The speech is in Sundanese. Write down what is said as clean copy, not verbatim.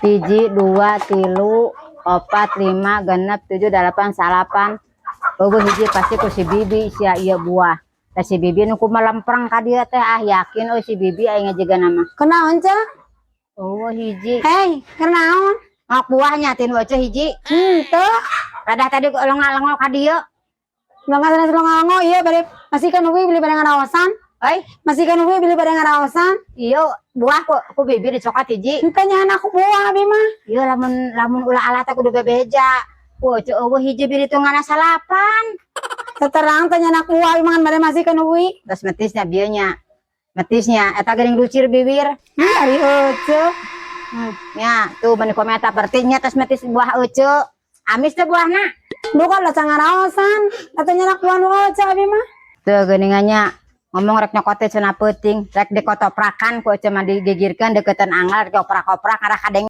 Hiji, dua, tilu, opat, lima, genep, tujuh, dalapan, salapan. Euweuh hiji, pasti ku si Bibi sia ieu buah. Tah, si Bibi nu kumalempreng ka dieu teh, ah, yakin euy si Bibi aing jiga nama. Kunaon, Ceu? Euweuh hiji. Hei, kunaon? Ngok buahnya tinu aja hiji. Henteu. Kadah tadi lenga-lengo ka dieu. Lenga sana lenga iya bade masihkeun uwi bilih bade ngaraosan. Euy, Masihkeun uwi bilih bade ngaraosan. Iya buah ku ku Bibi dicokot hiji. Henteu nyahan aku buah abi mah. Iya, lamun lamun ulah alat kudu bebeja. Wah, ceu euweuh hiji biri tungana salapan. Terang teh nyanak buah abi mah ngan bade masihkeun uwi. Terus metisnya bieu nya. Metisnya eta geuning lucir bibir. Ari Ece. Ya, tuh meni komentar berarti nya tos metis buah Ece. Amis teh buahna. Duka lah can ngaraosan. Atuh nyanak buah nu Ece abi mah. Tuh geuningannya ngomong rek nyokot teh cenah peuting, rek dikotoprakan ku Ece mah digigirkeun deukeutan anggal, rek oprak-oprak arah kadeng.